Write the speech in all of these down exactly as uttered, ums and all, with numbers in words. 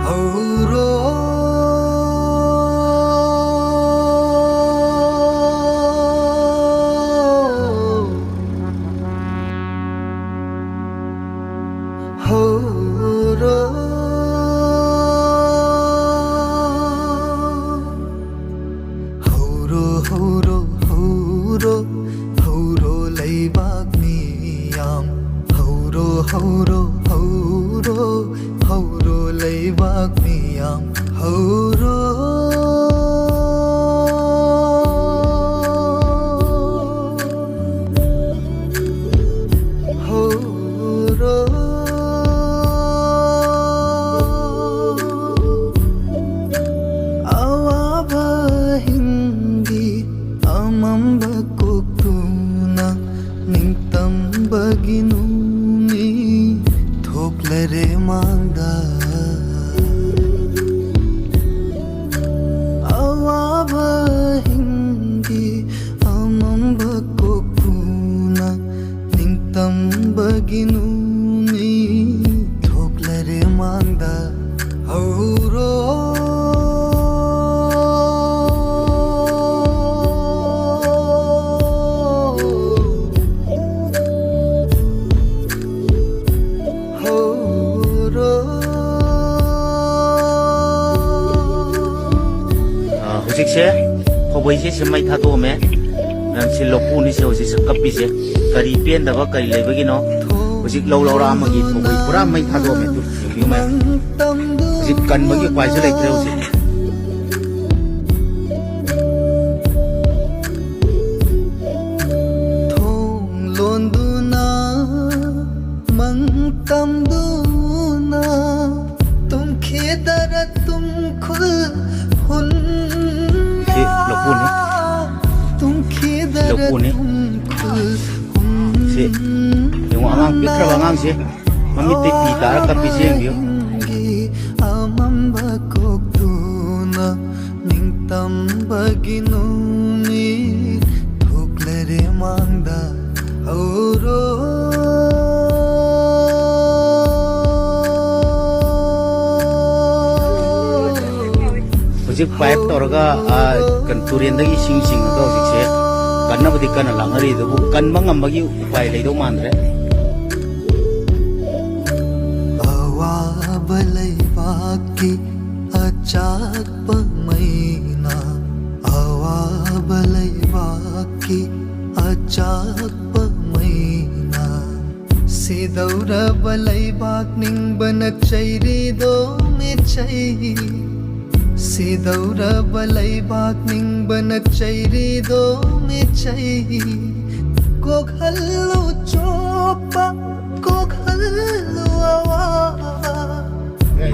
ꯍꯧꯔꯣ, ꯍꯧꯔꯣ, ꯍꯧꯔꯣ, ꯍꯧꯔꯣ, ꯍꯧꯔꯣ, ꯍꯧꯔꯣ ꯂꯩꯕꯥꯛ ꯃꯤꯌꯥꯝ꯫ ꯍꯧꯔꯣ, ꯍꯧꯔꯣ, ꯍꯧꯔꯣ, ꯍꯧꯔꯣ ꯂꯩꯕꯥꯛ ꯃꯤꯌꯥꯝ꯫ ꯍꯧꯔꯣ, ꯍꯧꯔꯣ꯫ ꯑꯋꯥꯕ ꯍꯤꯡꯒꯤ ꯑꯃꯝꯕ ꯀꯣꯛꯇꯨꯅ ꯅꯤꯡꯇꯝꯕꯒꯤ ꯅꯨꯃꯤꯠ ꯊꯣꯛꯂꯔꯦ ꯃꯥꯡꯗ꯫ ꯑꯋꯥꯕ ꯍꯤꯡꯒꯤ ꯑꯃꯝꯕ ꯀꯣꯛꯇꯨꯅ ꯅꯤꯡꯇꯝꯕꯒꯤ ꯅꯨꯃꯤꯠ ꯊꯣꯛꯂꯔꯦ ꯃꯥꯡꯗ꯫ ꯍꯧꯔꯣ, ꯍꯧꯔꯣ꯫ ꯑ, ꯍꯧꯖꯤꯛꯁꯦ ꯈꯧꯕꯩꯁꯦ ꯁꯤ ꯃꯩ ꯊꯥꯗꯣꯛꯑꯝꯃꯦ꯫ ꯃꯌꯥꯝ ꯁꯤ ꯂꯧꯄꯨꯅꯤꯁꯦ ꯍꯧꯖꯤꯛꯁꯦ ꯀꯞꯄꯤꯁꯦ꯫ ꯀꯔꯤ ꯄꯦꯟꯗꯕ ꯀꯔꯤ ꯂꯩꯕꯒꯤꯅꯣ? ꯍꯧꯖꯤꯛ ꯂꯧ ꯂꯧꯔꯛꯑꯝꯃꯒꯤ ꯈꯧꯕꯩ ꯄꯨꯔꯥ ꯃꯩ ꯊꯥꯗꯣꯛꯑꯝꯃꯦ꯫ ꯑꯗꯨ ꯌꯦꯡꯕꯤꯌꯨ ꯃꯌꯥꯝ꯫ ꯍꯧꯖꯤꯛ ꯀꯟꯕꯒꯤ ꯎꯄꯥꯏꯁꯨ ꯂꯩꯇ꯭ꯔꯦ ꯍꯧꯖꯤꯛ꯫ ꯊꯣꯡ ꯂꯣꯟꯗꯨꯅ ꯃꯪ ꯇꯝꯗꯨꯅ ꯇꯨꯝꯈꯤꯗꯔ ꯇꯨꯝꯈꯨꯜ ꯍꯨꯟ ꯁꯤ ꯂꯧꯄꯨꯅꯤ꯫ ꯇꯨꯝꯈꯤꯗꯔ ꯂꯧꯄꯨꯅꯤ꯫ ꯇꯨꯝꯈꯨꯜ ꯁꯤ ꯌꯦꯡꯉꯣ, ꯑꯉꯥꯡ ꯄꯤꯛꯈ꯭ꯔꯕ ꯑꯉꯥꯡꯁꯦ ꯃꯃꯤꯠꯇꯩ ꯄꯤ ꯇꯥꯔ ꯀꯞꯄꯤꯁꯦ ꯌꯦꯡꯕꯤꯌꯨ꯫ ꯑꯃꯝꯕ ꯀꯣꯛꯇꯨꯅ ꯅꯤꯡꯇꯝꯕꯒꯤ ꯅꯨꯃꯤꯠ ꯍꯧꯖꯤꯛ ꯄꯥꯏꯞ ꯇꯧꯔꯒ, ꯑ, ꯀꯩꯅꯣ, ꯇꯨꯔꯦꯟꯗꯒꯤ ꯏꯁꯤꯡ ꯆꯤꯡꯉꯒ ꯍꯧꯖꯤꯛꯁꯦ ꯀꯟꯅꯕꯗꯤ ꯀꯟꯅ ꯂꯥꯛꯅꯔꯤ, ꯑꯗꯨꯕꯨ ꯀꯟꯕ ꯉꯝꯕꯒꯤ ꯎꯄꯥꯏ ꯂꯩꯗꯧ ꯃꯥꯟꯗ꯭ꯔꯦ꯫ ꯑꯋꯥꯕ ꯂꯩꯕꯥꯛꯀꯤ ꯑꯆꯥꯛꯄ ꯃꯩꯅ, ꯑꯋꯥꯕ ꯂꯩꯕꯥꯛꯀꯤ ꯑꯆꯥꯛꯄ ꯃꯩꯅ, ꯁꯤꯗꯧꯔꯕ ꯂꯩꯕꯥꯛ ꯅꯤꯡꯕꯅ ꯆꯩꯔꯤꯗꯣ ꯃꯤꯆꯩ, ꯁꯤꯗꯧꯔꯕ ꯂꯩꯕꯥꯛ ꯅꯤꯡꯕꯅ ꯆꯩꯔꯤꯗꯣ ꯃꯤꯆꯩ꯫ ꯀꯣꯛꯍꯜꯂꯨ ꯆꯣꯞꯄ, ꯀꯣꯛꯍꯜꯂꯨ ꯑꯋꯥꯕ,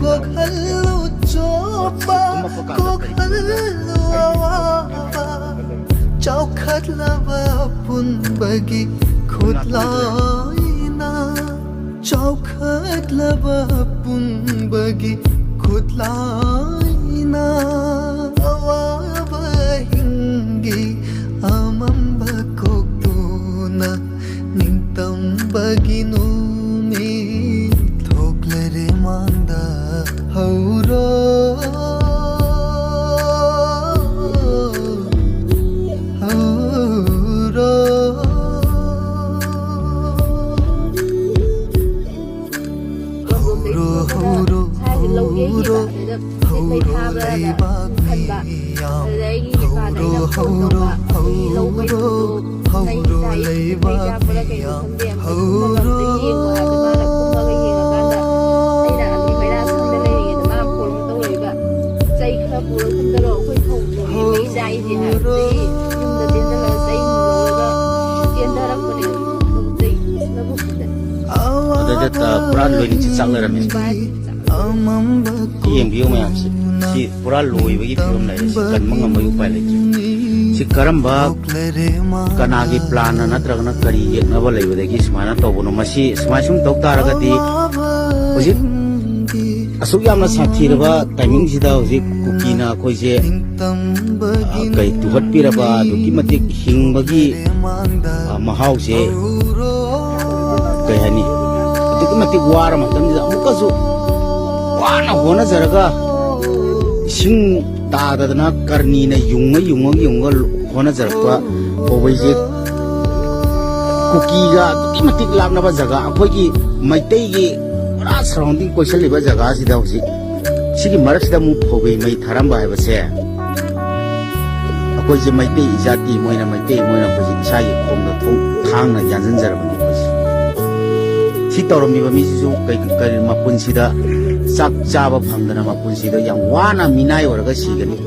ꯀꯣꯛꯍꯜꯂꯨ ꯆꯣꯞꯄ, ꯀꯣꯛꯍꯜꯂꯨ ꯑꯋꯥꯕ꯫ ꯆꯥꯎꯈꯠꯂꯕ ꯑꯄꯨꯟꯕꯒꯤ ꯈꯨꯠꯂꯥꯏꯅ, ꯆꯥꯎꯈꯠꯂꯕ ꯑꯄꯨꯟꯕꯒꯤ ꯈꯨꯠꯂꯥꯏꯅ, ꯑꯋꯥꯕ ꯍꯤꯡꯒꯤ ꯑꯃꯝꯕ ꯀꯣꯛꯇꯨꯅ, ꯅꯤꯡꯇꯝꯕꯒꯤ ꯅꯨꯃꯤꯠ ꯊꯣꯛꯂꯔꯦ ꯃꯥꯡꯗ꯫ ꯍꯧꯔꯣ, ꯍꯧꯔꯣ, ꯍꯧꯔꯣ, ꯍꯧꯔꯣ, ꯍꯧꯔꯣ, ꯂꯩꯕꯥꯛ ꯃꯤꯌꯥꯝ꯫ ꯍꯧꯔꯣ, ꯍꯧꯔꯣ, ꯍꯧꯔꯣ, ꯍꯧꯔꯣ, ꯂꯩꯕꯥꯛ ꯃꯤꯌꯥꯝ꯫ ꯍꯧꯔꯣ꯫ ꯆꯩ ꯈꯔ ꯄꯨꯔ ꯈꯨꯟꯗꯔꯣ, ꯑꯩꯈꯣꯏ ꯐꯧ ꯆꯣꯡꯉꯦ, ꯃꯩ ꯆꯥꯛꯏꯁꯦ ꯍꯥꯏꯕꯗꯒꯤ ꯌꯨꯝꯗ ꯆꯦꯟꯁꯤꯜꯂꯒ ꯆꯩ ꯅꯨꯡ ꯂꯧꯔꯒ ꯆꯦꯟꯊꯔꯛꯄꯅꯦ꯫ ꯂꯧꯕꯨꯛꯇꯩ, ꯂꯧꯕꯨꯛꯇꯨꯗ꯫ ꯑꯗꯩꯗ ꯄꯨꯔꯥ ꯂꯣꯏꯅ ꯆꯥꯛ ꯂꯩꯔꯝꯃꯦ꯫ ꯌꯦꯡꯕꯤꯌꯨ ꯃꯌꯥꯝꯁꯦ, ꯁꯤ ꯄꯨꯔꯥ ꯂꯣꯏꯕꯒꯤ ꯐꯤꯕꯝ ꯂꯩꯔꯦ꯫ ꯁꯤ ꯀꯟꯕ ꯉꯝꯕꯒꯤ ꯎꯄꯥꯏ ꯂꯩꯇ꯭ꯔꯦ꯫ ꯁꯤ ꯀꯔꯝꯕ, ꯀꯅꯥꯒꯤ ꯄ꯭ꯂꯥꯟꯅ ꯅꯠꯇ꯭ꯔꯒꯅ ꯀꯔꯤ ꯌꯦꯛꯅꯕ ꯂꯩꯕꯗꯒꯤ ꯁꯨꯃꯥꯏꯅ ꯇꯧꯕꯅꯣ? ꯃꯁꯤ ꯁꯨꯃꯥꯏ ꯁꯨꯝ ꯇꯧ ꯇꯥꯔꯒꯗꯤ ꯍꯧꯖꯤꯛ ꯑꯁꯨꯛ ꯌꯥꯝꯅ ꯁꯥꯊꯤꯔꯕ ꯇꯥꯏꯃꯤꯡꯁꯤꯗ ꯍꯧꯖꯤꯛ ꯀꯨꯀꯤꯅ ꯑꯩꯈꯣꯏꯁꯦ, ꯑ, ꯀꯩ ꯇꯨꯍꯠꯄꯤꯔꯕ, ꯑꯗꯨꯛꯀꯤ ꯃꯇꯤꯛ ꯍꯤꯡꯕꯒꯤ, ꯑ, ꯃꯍꯥꯎꯁꯦ ꯀꯩ ꯍꯥꯏꯅꯤ, ꯑꯗꯨꯛꯀꯤ ꯃꯇꯤꯛ ꯋꯥꯔ ꯃꯇꯝꯁꯤꯗ ꯑꯃꯨꯛꯀꯁꯨ ꯋꯥꯅ ꯍꯣꯠꯅꯖꯔꯒ ꯏꯁꯤꯡ ꯇꯥꯗꯗꯅ ꯀꯔꯅꯤꯅ ꯌꯨꯡꯉ ꯌꯨꯡꯉ ꯌꯨꯡꯉ ꯍꯣꯠꯅꯖꯔꯛꯄ ꯄꯧꯕꯩꯁꯦ ꯀꯨꯀꯤꯒ ꯑꯗꯨꯛꯀꯤ ꯃꯇꯤꯛ ꯂꯥꯞꯅꯕ ꯖꯒꯥ, ꯑꯩꯈꯣꯏꯒꯤ ꯃꯩꯇꯩꯒꯤ ꯄꯨꯔꯥ ꯁꯔꯥꯎꯟꯗꯤꯡ ꯀꯣꯏꯁꯜꯂꯤꯕ ꯖꯒꯥꯁꯤꯗ ꯍꯧꯖꯤꯛ ꯁꯤꯒꯤ ꯃꯔꯛꯁꯤꯗ ꯑꯃꯨꯛ ꯐꯧꯕꯤ ꯃꯩ ꯊꯥꯔꯝꯕ ꯍꯥꯏꯕꯁꯦ, ꯑꯩꯈꯣꯏꯁꯦ ꯃꯩꯇꯩ ꯏꯖꯥꯇꯤ, ꯃꯣꯏꯅ ꯃꯩꯇꯩ, ꯃꯣꯏꯅ ꯑꯩꯈꯣꯏꯁꯦ ꯏꯁꯥꯒꯤ ꯈꯣꯡꯗ ꯊꯣꯡ ꯊꯥꯡꯅ ꯌꯥꯟꯁꯤꯟꯖꯔꯕꯅꯤ ꯑꯩꯈꯣꯏꯁꯦ꯫ ꯁꯤ ꯇꯧꯔꯝꯃꯤꯕ ꯃꯤꯁꯤꯁꯨ ꯀꯩ-, ꯀꯔꯤ ꯃꯄꯨꯟꯁꯤꯗ ꯆꯥꯛ ꯆꯥꯕ ꯐꯪꯗꯅ ꯃꯄꯨꯟꯁꯤꯗ ꯌꯥꯝ ꯋꯥꯅ ꯃꯤꯅꯥꯏ ꯑꯣꯏꯔꯒ ꯁꯤꯒꯅꯤ꯫